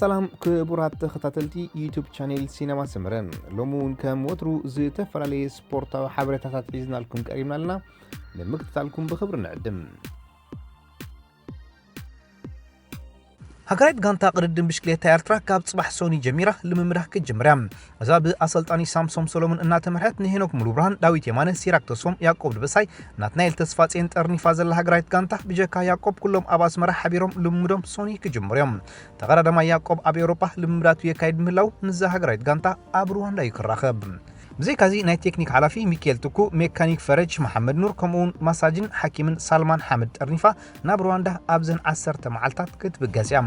ሰላም ክቡራት ተኸታተልቲ ዩቱብ ቻኔል ሲነማ ሰመረ፣ ሎሚ እውን ከም ወትሩ ዝተፈላለየ ስፖርታዊ ሓበሬታታት ሒዝናልኩም ቀሪብና ኣለና። ንምክትታልኩም ብኽብሪ ንዕድም። ሃገራዊት ጋንታ ቅድድም ብሽክሌታ ኤርትራ ካብ ጽባሕ ሶኒ ጀሚራ ልምምዳ ክትጅምር እያ። እዛ ብኣሰልጣኒ ሳምሶም ሰሎሞን እናተመርሐት ንሄኖክ ሙሉብርሃን፣ ዳዊት የማነ፣ ሲራክ ተስፎም፣ ያዕቆብ ደበሳይ፣ ናትናኤል ተስፋጽዮን ጠርኒፋ ዘላ ሃገራዊት ጋንታ ብጀካ ያዕቆብ ኩሎም ኣብ ኣስመራ ሓቢሮም ልምምዶም ሶኒ ክጅምሩ እዮም። ተቐዳዳማይ ያዕቆብ ኣብ ኤውሮጳ ልምምዳቱ የካይድ ምህላው ምስዛ ሃገራዊት ጋንታ ኣብ ሩዋንዳ እዩ ክራኸብ። ብዘይካዚ ናይ ቴክኒክ ሓላፊ ሚካኤል ትኩ፣ ሜካኒክ ፈረጅ መሓመድ ኑር፣ ከምኡውን ማሳጅን ሓኪምን ሳልማን ሓመድ ጠርኒፋ ናብ ሩዋንዳ ኣብዘን ዓሰርተ መዓልታት ክትብገስ እያ።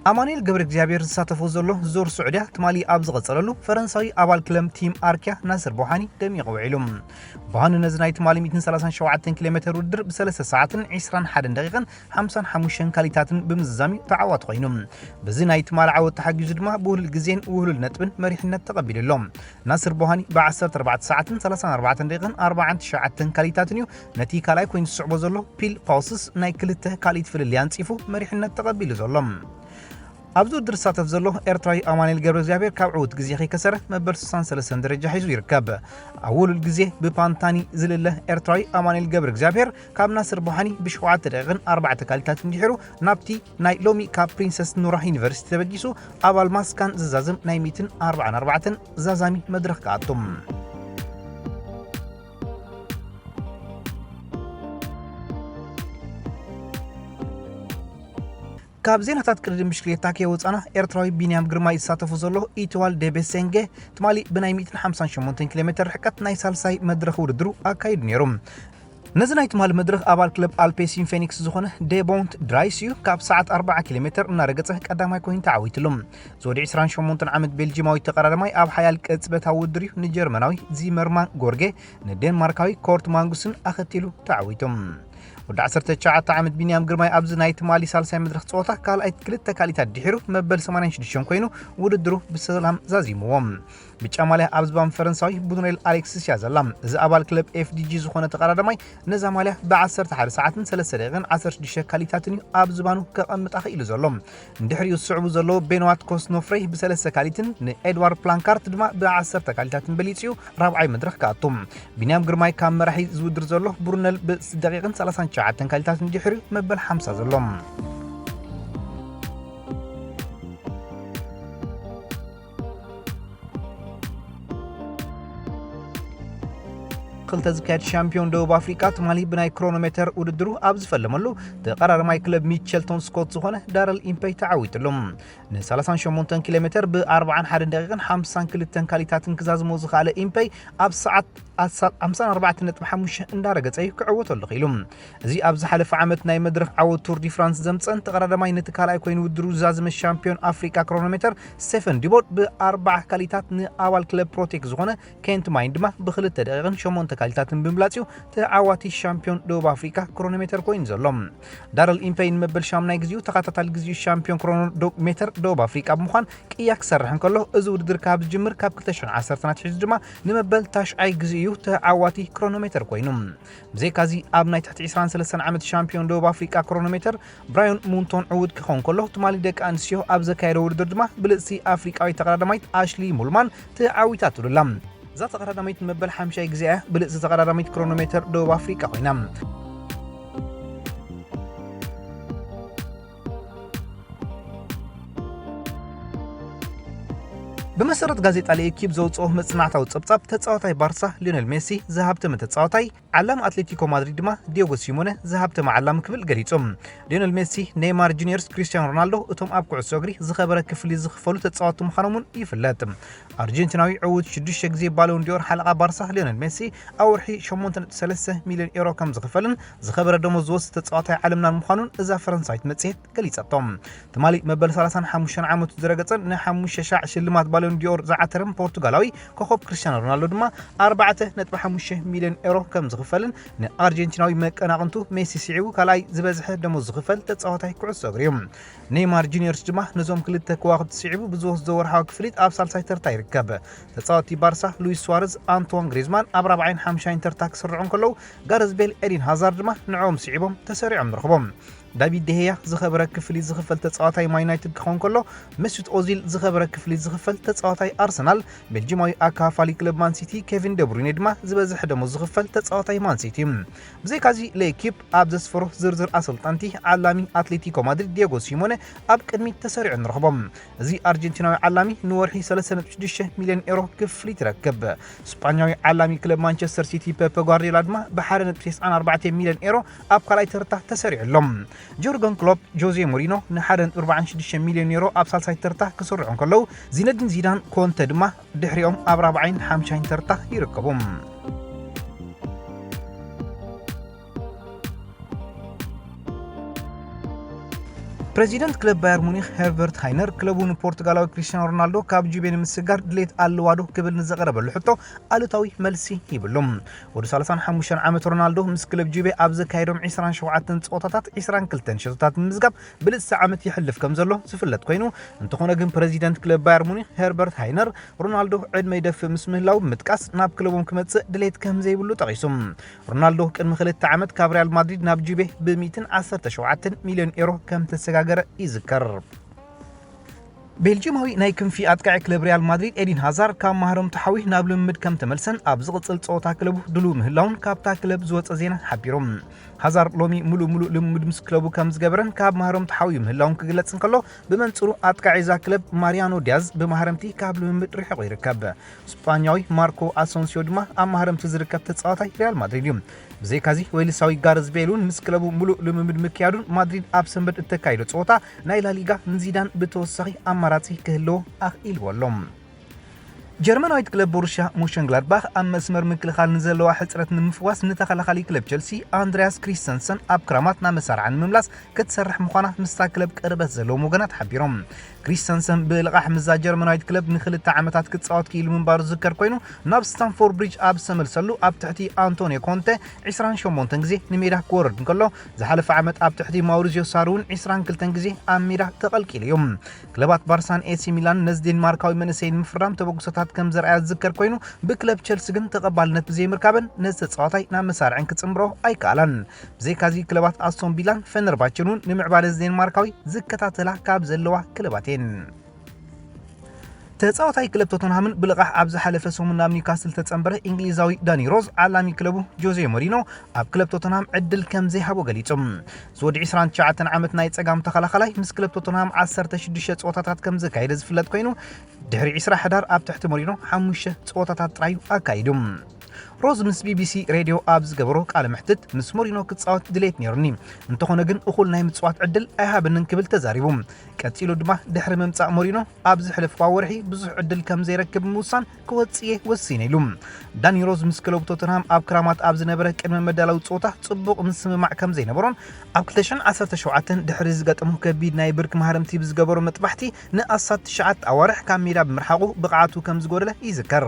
ኣማኑኤል ገብረ እግዚኣብሔር ዝሳተፎ ዘሎ ዙር ስዑድያ ትማሊ ኣብ ዝቐጸለሉ፣ ፈረንሳዊ ኣባል ክለብ ቲም ኣርኪያ ናስር ቦሃኒ ደሚቑ ውዒሉ። ቦሃኒ ነዚ ናይ ትማሊ ሚእትን ሰላሳን ሸውዓተን ኪሎ ሜተር ውድድር ብሰለስተ ሰዓትን ዕስራን ሓደን ደቂቕን ሓምሳን ሓሙሽተን ካሊታትን ብምዝዛም እዩ ተዓዋቲ ኮይኑ። በዚ ናይ ትማሊ ዓወት ተሓጊዙ ድማ ብውህሉል ግዜን ውህሉል ነጥብን መሪሕነት ተቐቢሉ ኣሎ። ናስር ቦሃኒ ብ ዓሰርተ ኣርባዕተ ሰዓትን ሰላሳን ኣርባዕተን ደቂቕን ኣርባዓን ትሽዓተን ካሊታትን እዩ ነቲ ካልኣይ ኮይኑ ዝስዕቦ ዘሎ ፒል ፓውስስ ናይ ክልተ ካሊት ፍልልይ ኣንጺፉ መሪሕነት ተቐቢሉ ዘሎ። ኣብዚ ውድድር ዝሳተፍ ዘሎ ኤርትራዊ ኣማኑኤል ገብረ እግዚኣብሔር ካብ ዕዉት ግዜ ከይከሰረ መበል ስሳን ሰለስተን ደረጃ ሒዙ ይርከብ። ኣብ ውሉል ግዜ ብፓንታኒ ዝልለ ኤርትራዊ ኣማኑኤል ገብረ እግዚኣብሔር ካብ ናስር ቦሃኒ ብሸውዓተ ደቂቕን ኣርባዕተ ካሊታትን ድሒሩ ናብቲ ናይ ሎሚ ካብ ፕሪንሰስ ኑራ ዩኒቨርሲቲ ተበጊሱ ኣብ ኣልማስካን ዝዛዘም ናይ ሚእትን ኣርባዓን ኣርባዕተን ዛዛሚ መድረኽ ክኣቱ። ካብ ዜናታት ቅድድም ብሽክሌታ ከይወጻና፣ ኤርትራዊ ቢንያም ግርማይ ዝሳተፉ ዘሎ ኢትዋል ደቤሴንጌ ትማሊ ብናይ ሚእትን ሓምሳን ሸሞንተን ኪሎ ሜተር ርሕቀት ናይ ሳልሳይ መድረኽ ውድድሩ ኣካይዱ ነይሩ። ነዚ ናይ ትማሊ መድረኽ ኣባል ክለብ ኣልፔሲን ፌኒክስ ዝኾነ ዴቦንት ድራይስ እዩ ካብ ሰዓት ኣርባዓ ኪሎ ሜተር እናረገጸ ቀዳማይ ኮይኑ ተዓዊትሉ። ዝወዲ ዕስራን ሸሞንተን ዓመት ቤልጂማዊ ተቐዳዳማይ ኣብ ሓያል ቅጽበታዊ ውድድር እዩ ንጀርመናዊ ዚመርማን ጎርጌ፣ ንዴንማርካዊ ኮርት ማንጉስን ኣኸቲሉ ተዓዊቱ። ወዲ ዓሰርተ ትሽዓተ ዓመት ቢንያም ግርማይ ኣብዚ ናይ ትማሊ ሳልሳይ መድረኽ ጸወታ ካልኣይ ክልተ ካሊታት ድሒሩ መበል ሰማንያን ሽዱሽተን ኮይኑ ውድድሩ ብሰላም ዛዚምዎ። ብጫ ማልያ ኣብ ዝባን ፈረንሳዊ ቡኑሬል ኣሌክሲስ እያ ዘላ። እዚ ኣባል ክለብ ኤፍ ዲ ጂ ዝኾነ ተቐዳዳማይ ነዛ ማልያ ብ ዓሰርተ ሓደ ሰዓትን ሰለስተ ደቂቕን ዓሰርተ ሽዱሽተ ካሊታትን እዩ ኣብ ዝባኑ ከቐምጣ ክኢሉ ዘሎ። ንድሕሪኡ ዝስዕቡ ዘለዉ ቤንዋት ኮስኖፍሬ ብሰለስተ ካሊትን ንኤድዋርድ ፕላንካርት ድማ ብ ዓሰርተ ካሊታትን በሊጹ እዩ ራብዓይ መድረኽ ክኣቱ። ቢንያም ግርማይ ካብ መራሒ ዝውድር ዘሎ ብሩነል ብስድስተ ደቂቕን ሰላሳን ትሽዓተን ካሊታትን ድሕሪኡ መበል ሓምሳ ዘሎ። ክልተ ዝካየድ ሻምፒዮን ደቡብ ኣፍሪቃ ትማሊ ብናይ ክሮኖሜተር ውድድሩ ኣብ ዝፈለመሉ ተቐዳዳማይ ክለብ ሚቸልቶን ስኮት ዝኾነ ዳረል ኢምፐይ ተዓዊትሉ። ን ሰላሳን ሸሞንተን ኪሎ ሜተር ብ ኣርባዓን ሓደን ደቂቕን ሓምሳን ክልተን ካሊታትን ክዛዝሞ ዝኸኣለ ኢምፐይ ኣብ ሰዓት ኣሳ-፣ ሓምሳን ኣርባዕተን ነጥቢ ሓሙሽተ እንዳረገጸ እዩ ክዕወተሉ ኽኢሉ። እዚ ኣብ ዝሓለፈ ዓመት ናይ መድረኽ ዓወት ቱር ዲ ፍራንስ ዘምጸን ተቐዳዳማይ ነቲ ካልኣይ ኮይኑ ውድድሩ ዝዛዘመ ሻምፒዮን ኣፍሪቃ ክሮኖሜተር ስቴፈን ዲቦት ብኣርባዓ ካሊታት ንኣባል ክለብ ፕሮቴክ ዝኾነ ኬንት ማይን ድማ ብክልተ ደቂቕን ሸሞንተ ካሊታትን ብምብላጽ እዩ ተዓዋቲ ሻምፒዮን ደቡብ ኣፍሪቃ ክሮኖሜተር ኮይኑ ዘሎ። ዳረል ኢምፐይ ንመበል ሻምናይ ግዜኡ ተኸታታሊ ግዜኡ ሻምፒዮን ክሮኖ ዶ-፣ ሜተር ደቡብ ኣፍሪቃ ብምዃን ቅያ ክሰርሕ እንከሎ፣ እዚ ውድድር ካብ ዝጅምር ካብ ክልተ ሽሕን ዓሰርተን ኣትሒዙ ድማ ንመበል ታሽዓይ ግዜኡ እዩ ተዓዋቲ ክሮኖሜተር ኮይኑ። ብዘይካዚ ኣብ ናይ ትሕቲ ዕስራን ሰለስተን ዓመት ሻምፒዮን ደቡብ ኣፍሪቃ ክሮኖሜተር ብራዮን ሙንቶን ዕዉት ክኸውን ከሎ፣ ትማሊ ደቂ ኣንስትዮ ኣብ ዘካየደ ውድድር ድማ ብልጽቲ ኣፍሪቃዊት ተቐዳዳማይት ኣሽሊ ሙልማን ተዓዊታትሉ ኣላ። እዛ ተቐዳዳሚት ንመበል ሓምሻይ ግዜ እያ ብልጽቲ ተቐዳዳሚት ክሮኖሜተር ደቡብ ኣፍሪቃ ኮይና። ብመሰረት ጋዜጣ ለኤኪፕ ዘውፅኦ መፅናዕታዊ ፀብፃብ፣ ተፃዋታይ ባርሳ ሊዮኔል ሜሲ ዝሃብተመ ተፃዋታይ፣ ዓላሚ ኣትሌቲኮ ማድሪድ ድማ ዲዮጎ ሲሞነ ዝሃብተመ ዓላሚ ክብል ገሊፁ። ሊዮኔል ሜሲ፣ ኔይማር ጁኒየርስ፣ ክሪስቲያኖ ሮናልዶ እቶም ኣብ ኩዕሶ እግሪ ዝኸበረ ክፍሊት ዝኽፈሉ ተፃወትቲ ምዃኖም እውን ይፍለጥ። ኣርጀንቲናዊ ዕዉት ሽዱሽተ ግዜ ባሎን ዲዮር ሓለቓ ባርሳ ሊዮኔል ሜሲ ኣብ ወርሒ ሸሞንተ ነጥቢ ሰለስተ ሚልዮን ኤሮ ከም ዝኽፈልን ዝኸበረ ደሞዝ ዝወስድ ተፃዋታይ ዓለምናን ምዃኑን እዛ ፈረንሳዊት መፅሄት ገሊፀቶ። ትማሊ መበል ሰላሳን ሓሙሽተን ዓመቱ ዝረገፀን ንሓሙሽተ ሻዕ ሽልማት ባሎን ዲዮር ዝዓተረን ፖርቱጋላዊ ኮኸብ ክርስቲያኖ ሮናልዶ ድማ ኣርባዕተ ነጥቢ ሓሙሽተ ሚልዮን ኤሮ ከም ዝኽፈልን ንኣርጀንቲናዊ መቀናቕንቱ ሜሲ ስዒቡ ካልኣይ ዝበዝሐ ደሞዝ ዝኽፈል ተጻዋታይ ኩዕሶ እግሪ እዩ። ኔይማር ጁኒየርስ ድማ ነዞም ክልተ ከዋኽብቲ ስዒቡ ብዝወስዶ ወርሓዊ ክፍሊት ኣብ ሳልሳይ ተርታ ይርከብ። ተጻወቲ ባርሳ ሉዊስ ሱዋረዝ፣ ኣንቶን ግሪዝማን ኣብ ራብዓይን ሓምሻይን ተርታ ክስርዑ እንከለዉ፣ ጋረዝ ቤል፣ ኤዲን ሃዛርድ ድማ ንዕኦም ስዒቦም ተሰሪዖም ንረኽቦም። ዳቪድ ደሄያ ዝኸበረ ክፍሊት ዝኽፈል ተጻዋታይ ማን ዩናይትድ ክኸውን ከሎ፣ መስዩት ኦዚል ዝኸበረ ክፍሊት ዝኽፈል ተጻዋታይ ኣርሰናል፣ ቤልጂማዊ ኣካፋሊ ክለብ ማን ሲቲ ኬቪን ደብሩይነ ድማ ዝበዝሐ ደሞዝ ዝኽፈል ተጻዋታይ ማን ሲቲ። ብዘይካዚ ለኤኪፕ ኣብ ዘስፈሮ ዝርዝር ኣሰልጠንቲ ዓላሚ ኣትሌቲኮ ማድሪድ ዲየጎ ሲሞነ ኣብ ቅድሚት ተሰሪዑ ንረኽቦ። እዚ ኣርጀንቲናዊ ዓላሚ ንወርሒ ሰለስተ ነጥቢ ሽዱሽተ ሚልዮን ኤሮ ክፍሊት ይረክብ። ስጳኛዊ ዓላሚ ክለብ ማንቸስተር ሲቲ ፔፐ ጓርዲዮላ ድማ ብሓደ ነጥቢ ተስዓን ኣርባዕተን ሚልዮን ኤሮ ኣብ ካልኣይ ተርታ ተሰሪዑ ኣሎ። ጆርገን ክሎፕ፣ ጆዜ ሞሪኖ ንሓደ ነጥቢ ኣርባዓን ሽዱሽተ ሚልዮን ኤሮ ኣብ ሳልሳይ ተርታ ክስርዑ እንከለዉ፣ ዚነዲን ዚዳን፣ ኮንተ ድማ ድሕሪኦም ኣብ ራብዓይን ሓምሻይን ተርታ ይርከቡ። ፕሬዚደንት ክለብ ባየር ሙኒክ ሄርበርት ሃይነር፣ ክለቡ ንፖርቱጋላዊ ክሪስቲያኖ ሮናልዶ ካብ ጁቬ ንምስጋር ድሌት ኣለዋ ዶ ክብል ንዘቕረበሉ ሕቶ ኣሉታዊ መልሲ ሂብሉ። ወዲ ሰላሳን ሓሙሽተን ዓመት ሮናልዶ ምስ ክለብ ጁቬ ኣብ ዘካየዶም ዕስራን ሸውዓተን ጸወታታት ዕስራን ክልተን ሸቶታት ብምምዝጋብ ብልጽቲ ዓመት ይሕልፍ ከም ዘሎ ዝፍለጥ ኮይኑ፣ እንተኾነ ግን ፕሬዚደንት ክለብ ባየር ሙኒክ ሄርበርት ሃይነር፣ ሮናልዶ ዕድመ ይደፍእ ምስ ምህላው ብምጥቃስ ናብ ክለቦም ክመጽእ ድሌት ከም ዘይብሉ ጠቒሱ። ሮናልዶ ቅድሚ ክልተ ዓመት ካብ ሪያል ማድሪድ ናብ ጁቬ ብ ሚእትን ዓሰርተ ሸውዓተን ሚልዮን ኤሮ ከም ተሰጋገረ ይዝከር። ቤልጂማዊ ናይ ክንፊ ኣጥቃዒ ክለብ ሪያል ማድሪድ ኤዲን ሃዛር ካብ ማህረምቱ ሓዊ ናብ ልምምድ ከም ተመልሰን ኣብ ዝቕጽል ጸወታ ክለቡ ድሉው ምህላውን ካብታ ክለብ ዝወጸ ዜና ሓቢሩ። ሃዛር ሎሚ ሙሉእ ሙሉእ ልምምድ ምስ ክለቡ ከም ዝገበረን ካብ ማህረምቱ ሓዊ ምህላውን ክግለጽ እንከሎ፣ ብመንጽሩ ኣጥቃዒ እዛ ክለብ ማሪያኖ ዲያዝ ብማህረምቲ ካብ ልምምድ ርሒቑ ይርከብ። ስጳኛዊ ማርኮ ኣሶንሲዮ ድማ ኣብ ማህረምቲ ዝርከብ ተጻዋታይ ሪያል ማድሪድ እዩ። ብዘይካዚ ዌልሳዊ ጋረዝ ቤል እውን ምስ ክለቡ ሙሉእ ልምምድ ምክያዱን ማድሪድ ኣብ ሰንበት እተካይዶ ጸወታ ናይ ላሊጋ ንዚዳን ብተወሳኺ ኣማራጺ ክህልዎ ኣኽኢልዎ ኣሎ። ጀርመናዊት ክለብ ቦሩሽያ ሞሸንግላድባኽ ኣብ መስመር ምክልኻል ንዘለዋ ሕጽረት ንምፍዋስ ንተኸላኻሊ ክለብ ቸልሲ ኣንድሪያስ ክሪስተንሰን ኣብ ክራማት ናብ መሳርዓ ንምምላስ ክትሰርሕ ምዃና ምስታ ክለብ ቅርበት ዘለዎም ወገናት ሓቢሮም። ክሪስተንሰን ብልቓሕ ምስዛ ጀርመናዊት ክለብ ንኽልተ ዓመታት ክጻወት ክኢሉ ምንባሩ ዝዝከር ኮይኑ፣ ናብ ስታንፎርድ ብሪጅ ኣብ ዝተመልሰሉ ኣብ ትሕቲ ኣንቶኒዮ ኮንተ ዕስራን ሸሞንተን ግዜ ንሜዳ ክወርድ እንከሎ፣ ዝሓለፈ ዓመት ኣብ ትሕቲ ማውሪዚዮ ሳሪ እውን ዕስራን ክልተን ግዜ ኣብ ሜዳ ተቐልቂሉ እዩ። ክለባት ባርሳን ኤሲ ሚላን ነዚ ዴንማርካዊ መንእሰይ ንምፍራም ተበግሶታት ከም ዘርኣያ ዝዝከር ኮይኑ፣ ብክለብ ቸልሲ ግን ተቐባልነት ብዘይምርካበን ነዚ ተጻዋታይ ናብ መሳርዕን ክጽንብሮ ኣይከኣላን። ብዘይካዚ ክለባት ኣስቶን ቪላን ፈነርባቸን እውን ንምዕባለ እዚ ዴንማርካዊ ዝከታተላ ካብ ዘለዋ ክለባት እየን። ተጻዋታይ ክለብ ቶተንሃምን ብልቓሕ ኣብ ዝሓለፈ ሰሙን ናብ ኒውካስል ተጸንበረ እንግሊዛዊ ዳኒ ሮዝ፣ ዓላሚ ክለቡ ጆዜ ሞሪኖ ኣብ ክለብ ቶተንሃም ዕድል ከም ዘይሃቦ ገሊጹ። ዝወዲ ዕስራን ትሽዓተን ዓመት ናይ ጸጋም ተኸላኸላይ ምስ ክለብ ቶተንሃም ዓሰርተ ሽዱሽተ ጸወታታት ከም ዘካየደ ዝፍለጥ ኮይኑ፣ ድሕሪ ዕስራ ሕዳር ኣብ ትሕቲ ሞሪኖ ሓሙሽተ ጸወታታት ጥራዩ ኣካይዱ። ሮዝ ምስ ቢቢሲ ሬድዮ ኣብ ዝገበሮ ቃለ መሕትት፣ ምስ ሞሪኖ ክጻወት ድሌት ነይሩኒ፣ እንተኾነ ግን እኹል ናይ ምጽዋት ዕድል ኣይሃበንን ክብል ተዛሪቡ። ቀጺሉ ድማ ድሕሪ ምምጻእ ሞሪኖ ኣብ ዝሕለፍዋ ወርሒ ብዙሕ ዕድል ከም ዘይረክብ ብምውሳን ክወጽእ እየ ወሲነ ኢሉ። ዳኒ ሮዝ ምስ ክለቡ ቶተንሃም ኣብ ክራማት ኣብ ዝነበረ ቅድመ መዳላዊ ጸወታ ጽቡቕ ምስምማዕ ከም ዘይነበሮን ኣብ ክልተ ሽሕን ዓሰርተ ሸውዓተን ድሕሪ ዝገጠሞ ከቢድ ናይ ብርኪ ማህረምቲ ብዝገበሮ መጥባሕቲ ንኣስታት ትሽዓተ ኣዋርሕ ካብ ሜዳ ብምርሓቑ ብቕዓቱ ከም ዝጎደለ ይዝከር።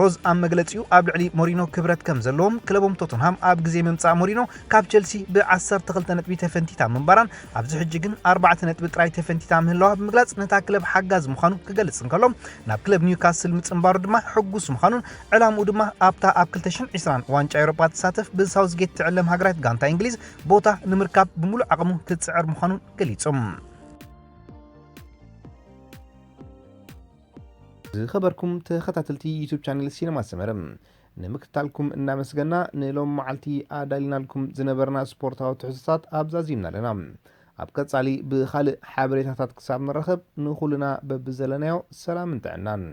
ሮዝ ኣብ መግለጺኡ ኣብ ልዕሊ ሞሪኖ ክብረት ከም ዘለዎም ክለቦም ቶተንሃም ኣብ ግዜ ምምጻእ ሞሪኖ ካብ ቸልሲ ብ ዓሰርተ ክልተ ነጥቢ ተፈንቲታ ምንባራን ኣብዚ ሕጂ ግን ኣርባዕተ ነጥቢ ጥራይ ተፈንቲታ ምህላዋ ብምግላጽ ነታ ክለብ ሓጋዚ ምዃኑ ክገልጽ እንከሎ ናብ ክለብ ኒውካስል ምጽንባሩ ድማ ሕጉስ ምዃኑን ዕላምኡ ድማ ኣብታ ኣብ ክልተ ሽሕን ዕስራን ዋንጫ ኤውሮጳ ትሳተፍ ብሳውዝጌት ትዕለም ሃገራዊት ጋንታ እንግሊዝ ቦታ ንምርካብ ብምሉእ ዓቕሙ ክጽዕር ምዃኑን ገሊጹ። ዝኸበርኩም ተኸታተልቲ ዩቱብ ቻነል ሲነማ ሰመረ፣ ንምክትታልኩም እናመስገና፣ ንሎም መዓልቲ ኣዳሊናልኩም ዝነበርና ስፖርታዊ ትሕዝቶታት ኣብዛዚምና ኣለና። ኣብ ቀጻሊ ብኻልእ ሓበሬታታት ክሳብ ንራኸብ፣ ንኹልና በብዘለናዮ ሰላምን ጥዕናን።